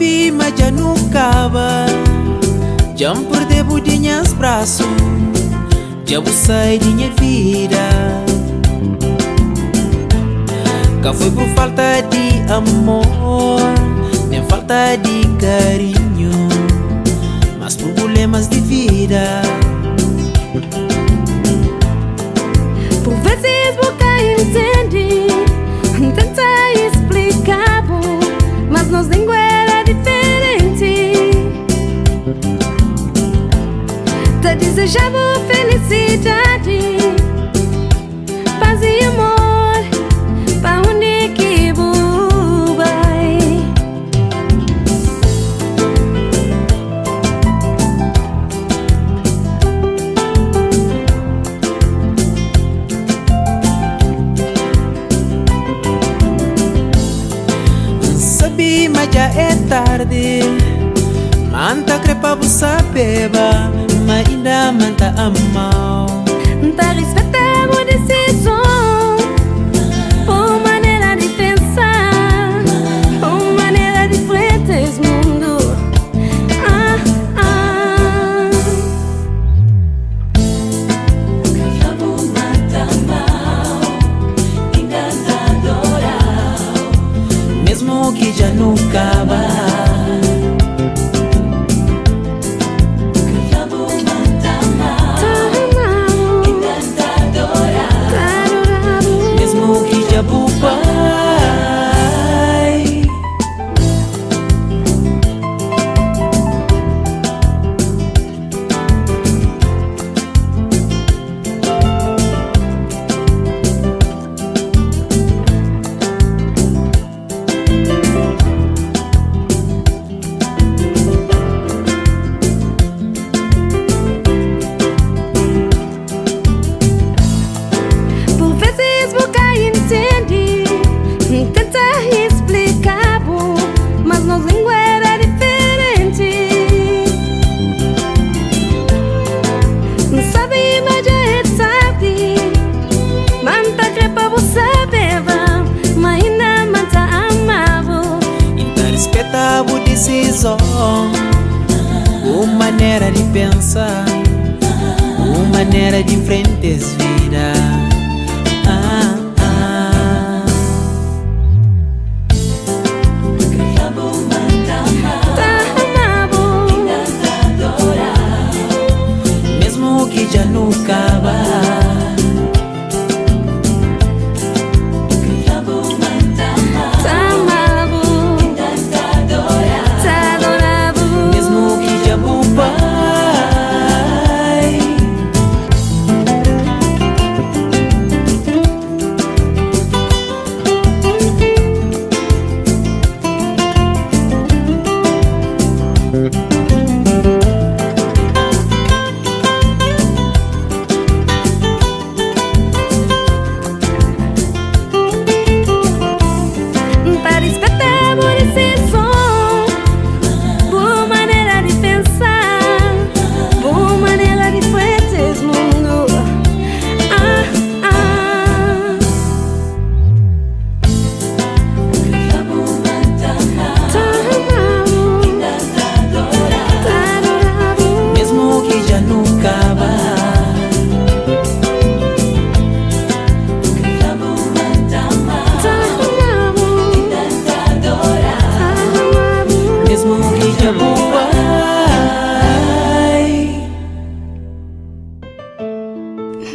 Sabe ma dja nu kaba Dja N perde-bu di nhas brasu Dja bu sai di nha vida Ka foi pur falta di amor Nen falta di karinhu Mas prubulemas di vida. Por vezes bu ka intendi N tenta isplika-bu Mas nos lingua era diferenti Ta dizeja-bu felisidadi Paz i amor Pa undi ki bu bai. N sabe ma dja é tardi Ma N ta kre pa bu sabeba Ma inda ma N ta ama-u. N ta rispeta bu disizon Bu manera di pensa Bu manera di frenta es mundu ah, ah. Mesmu ki dja nu kaba. Ta ama-bu, ta adora-bu. Mesmu ki dja bu bai. Por vezes bu ka intendi N tenta isplika-bu Mas nos lingua era diferenti N sabe ma dja é tardi Ma N ta kre pa bu sabeba Ma inda ma N ta ama-bu. I N ta rispeta bu disizon Bu manera di pensa Bu manera di nfrenta es vida ah, ah. Ta ama-bu. Mesmu ki dja nu kaba. Ta ama-bu, ta adora-bu. Mesmu ki dja bu bai. N ta rispeta bu disizon Bu manera di pensa Bu manera di frenta es mundu ah, ah. Ta ama-bu, ta adora-bu. Mesmu ki dja nu kaba. Ta ama-bu, ta ama-bu. Mesmu ki dja bu bai.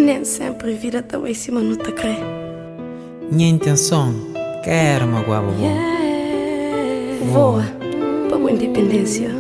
Nen senpri vida ta bai sima nu ta kre. Nha intenson ka éra maguaba bo. Voa pa bu independénsia.